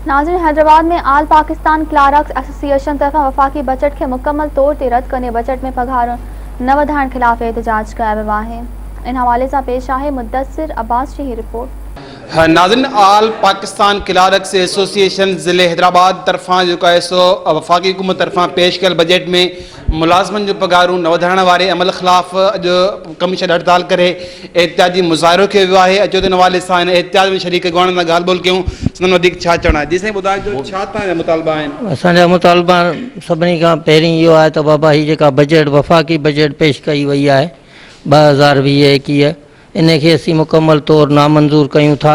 ناظرين حيدرآباد ۾ آل Pakistan clerks association طرفان وفاقي بجيٽ کي مڪمل طور تي رد ڪندي بجيٽ ۾ پگهارون نه وڌائڻ خلاف احتجاج ڪيو ويو آهي ان حوالي سان پيش آهي مدثر عباس جي هي رپورٽ. ناظرين آل پاڪستان ڪلارڪس ايسوسيئيشن ضلعي حيدرآباد طرفان جيڪو آهي سو وفاقي حڪومت طرفان پيش ڪيل بجيٽ ۾ ملازمن جون پگهارون نه وڌائڻ واري عمل خلاف اڄ ڪمشن هڙتال ڪري احتجاجي مظاهرو ڪيو ويو آهي اچو ته ان حوالي سان هن احتجاج ۾ شريڪ اڳواڻن سان ڳالهه ٻولهه ڪيون سندن وڌيڪ ڇا چوڻ آهي جي سائين ٻڌائجو ڇا توهان جا مطالبا آهن. اسان جا مطالبا سڀني کان پهرين اهو آهي ته بابا هي جيڪا بجيٽ وفاقي بجيٽ پيش ڪئي وئي آهي 2020 21 ان کي اسين مڪمل طور نامنظور ڪيون ٿا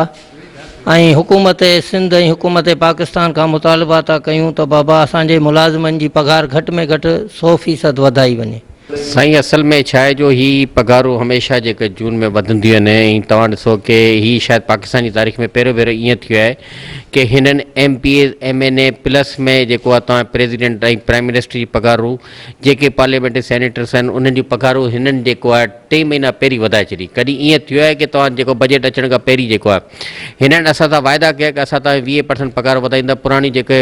۽ حڪومت سنڌ ۽ حڪومت پاڪستان کان مطالبا ٿا ڪيون ته بابا اسان جي ملازمن جي پگهار گهٽ ۾ گهٽ 100% وڌائي وڃي. سائين اصل ۾ ڇا آهي جو هي پگهارون هميشه جيڪي جون ۾ وڌنديون آهن ۽ توهان ڏسو ڪي هي شايد پاڪستان جي تاريخ ۾ پهريون ڀيرو ائين ٿيو آهي ڪي هنن M P As M N A plus ۾ جيڪو آهي توهان پريزيڊنٽ ۽ پرائم منسٽر جي پگهارون جيڪي پارليامينٽ سينيٽرس آهن انهن جون پگهارون هنن جيڪو آهي ٽي مهينا پهرين وڌائي ڇڏي ڪڏهن ائين ٿيو آهي ڪي توهان جيڪو بجيٽ اچڻ کان پهرين جيڪو آهي هنن اسان سان واعدا ڪيا ڪي اسان توهان 20 پرسنٽ پگهار وڌائيندا پراڻي جيڪي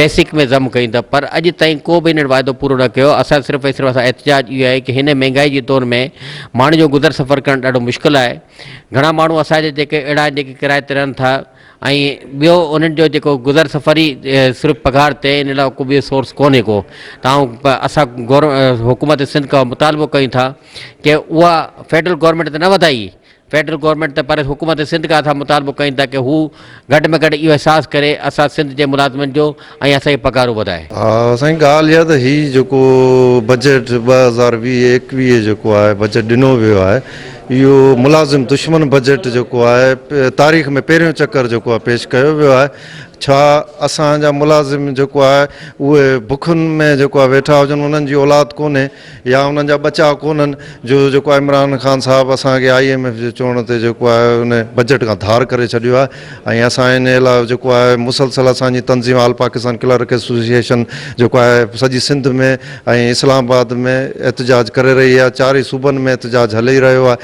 بيسڪ ۾ ضم ڪئيندا پر اڄ تائين ڪو به هنن واعدو پورو نه ڪيو اسان صرف ۽ صرف اسان احتجاج اهو آهي ڪي هن مهنگائي جي دور ۾ ماڻهن جو گذر سفر ڪرڻ ڏاڍو مشڪل آهي گهڻا ماڻهو اسان جا جيڪي اهڙا آهن جيڪي ڪرائي تي رهن ٿا ۽ ٻيو انهن جو جيڪو گذر سفر ئي صرف پگهار تي ان لاء ڪو ٻيو سورس ڪونهي ڪو ته آئون اسان گور حڪومت سنڌ کان مطالبو ڪيون ٿا ڪي اها فيڊرل گورنمينٽ ته نه وڌائي فيڊرل گورنمينٽ ته پر حڪومت سنڌ کان اسان مطالبو ڪيون ٿا ڪي هو گهٽ ۾ گهٽ اهو احساس ڪري اسان سنڌ جي ملازمن جو ۽ اسان جي پگهارون وڌائي. ها سائين ڳالهه اها ته هي جيڪو بجيٽ 2020 21 جيڪو آهي بجيٽ ڏنو ويو آهي اهو ملازم دشمن بجيٽ جيڪو آهي تاريخ ۾ پهريون چڪر جيڪو آهي پيش ڪيو ويو آهي ڇا اسان جا ملازم جيڪو آهي اهي بکن ۾ جيڪو آهي ويٺا هجن انهن جي اولاد ڪونهي يا انهن جا ٻچا ڪونهن جو جيڪو آهي عمران خان صاحب اسان کي I M F جي چوڻ تي جيڪو آهي ان بجيٽ کان ڌار ڪري ڇڏيو آهي ۽ اسان ان لاء جيڪو آهي مسلسل اسان جي تنظيم آل پاڪستان ڪلرڪ ايسوسيئيشن جيڪو آهي سڄي سنڌ ۾ ۽ اسلام آباد ۾ احتجاج ڪري رهي آهي چارئي صوبن ۾ احتجاج هلي رهيو آهي.